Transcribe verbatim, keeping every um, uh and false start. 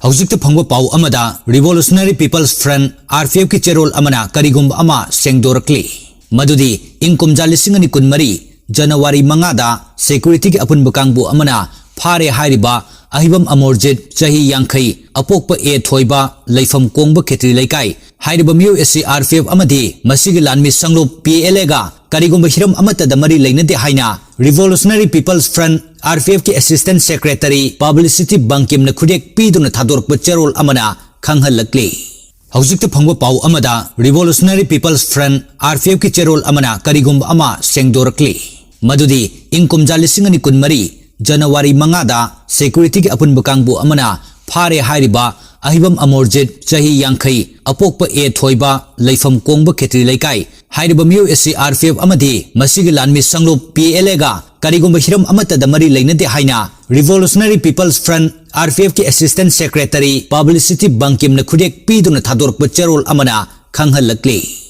ꯍꯧꯖꯤꯛꯇ ꯐꯪꯕ ꯄꯥꯎ ꯑꯃꯗ Revolutionary People's Front, RPF ꯀꯤ ꯆꯦꯔꯣꯜ ꯑꯃꯅ ꯀꯔꯤꯒꯨꯝꯕ ꯑꯃ ꯁꯦꯡꯗꯣꯔꯛꯂꯤ, ꯃꯗꯨꯗꯤ ꯏꯪ ꯀꯨꯝꯖꯥ ꯂꯤꯁꯤꯡ ꯑꯅꯤ ꯀꯨꯟꯃꯔꯤ January ꯃꯉꯥꯗ security ꯒꯤ ꯑꯄꯨꯟꯕ ꯀꯥꯡꯕꯨ ꯑꯃꯅ ꯐꯥꯔꯦ ꯍꯥꯏꯔꯤꯕ ꯑꯍꯤꯕꯝ ꯑꯃꯣꯔꯖꯤꯠ, ꯆꯍꯤ ꯌꯥꯡꯈꯩ, ꯑꯄꯣꯛꯄ ꯑꯦ ꯊꯣꯏꯕ, ꯂꯩꯐꯝ ꯀꯣꯡꯕ ꯈꯦꯇ꯭ꯔꯤ ꯂꯩꯀꯥꯏ, ꯍꯥꯏꯔꯤꯕ ꯃꯤꯑꯣꯏ ꯑꯁꯤ RPF ꯑꯃꯗꯤ ꯃꯁꯤꯒꯤ ꯂꯥꯟꯃꯤ ꯁꯪꯂꯨꯞ PLA ꯒ ꯀꯔꯤꯒꯨꯝꯕ ꯍꯤꯔꯝ ꯑꯃꯠꯇꯗ ꯃꯔꯤ ꯂꯩꯅꯗꯦ ꯍꯥꯏꯅ Revolutionary People's Front, RPF ꯀꯤ Assistant Secretary Publicity ꯕꯪꯀꯤꯝꯅ ꯈꯨꯗꯦꯛ ꯄꯤꯗꯨꯅ ꯊꯥꯗꯣꯔꯛꯄ ꯆꯦꯔꯣꯜ ꯑꯃꯅ ꯈꯪꯍꯜꯂꯛꯂꯤ꯫ ꯍꯧꯖꯤꯛꯇ ꯐꯪꯕ ꯄꯥꯎ ꯑꯃꯗ Revolutionary People's Front, RPF ꯀꯤ ꯆꯦꯔꯣꯜ ꯑꯃꯅ ꯀꯔꯤꯒꯨꯝꯕ ꯑꯃ ꯁꯦꯡꯗꯣꯔꯛꯂꯤ, ꯃꯗꯨꯗꯤ ꯏꯪ ꯀꯨꯝꯖꯥ ꯂꯤꯁꯤꯡ ꯑꯅꯤ ꯀꯨꯟꯃꯔꯤ January ꯃꯉꯥꯗ security ꯒꯤ ꯑꯄꯨꯟꯕ ꯀꯥꯡꯕꯨ ꯑꯃꯅ ꯐꯥꯔꯦ ꯍꯥꯏꯔꯤꯕ ꯑꯍꯤꯕꯝ ꯑꯃꯣꯔꯖꯤꯠ, ꯆꯍꯤ ꯌꯥꯡꯈꯩ, ꯑꯄꯣꯛꯄ ꯑꯦ ꯊꯣꯏꯕ, ꯂꯩꯐꯝ ꯀꯣꯡꯕ ꯈꯦꯇ꯭ꯔꯤ ꯂꯩꯀꯥꯏ, ꯍꯥꯏꯔꯤꯕ ꯃꯤꯑꯣꯏ ꯑꯁꯤ RPF ꯑꯃꯗꯤ ꯃꯁꯤꯒꯤ ꯂꯥꯟꯃꯤ ꯁꯪꯂꯨꯞ PLA ꯒ ꯀꯔꯤꯒꯨꯝꯕ ꯍꯤꯔꯝ ꯑꯃꯠꯇꯗ ꯃꯔꯤ ꯂꯩꯅꯗꯦ ꯍꯥꯏꯅ Revolutionary People's Front, RPF ꯀꯤ Assistant Secretary Publicity ꯕꯪꯀꯤꯝꯅ ꯈꯨꯗꯦꯛ ꯄꯤꯗꯨꯅ ꯊꯥꯗꯣꯔꯛꯄ ꯆꯦꯔꯣꯜ ꯑꯃꯅ ꯈꯪꯍꯜꯂꯛꯂꯤ꯫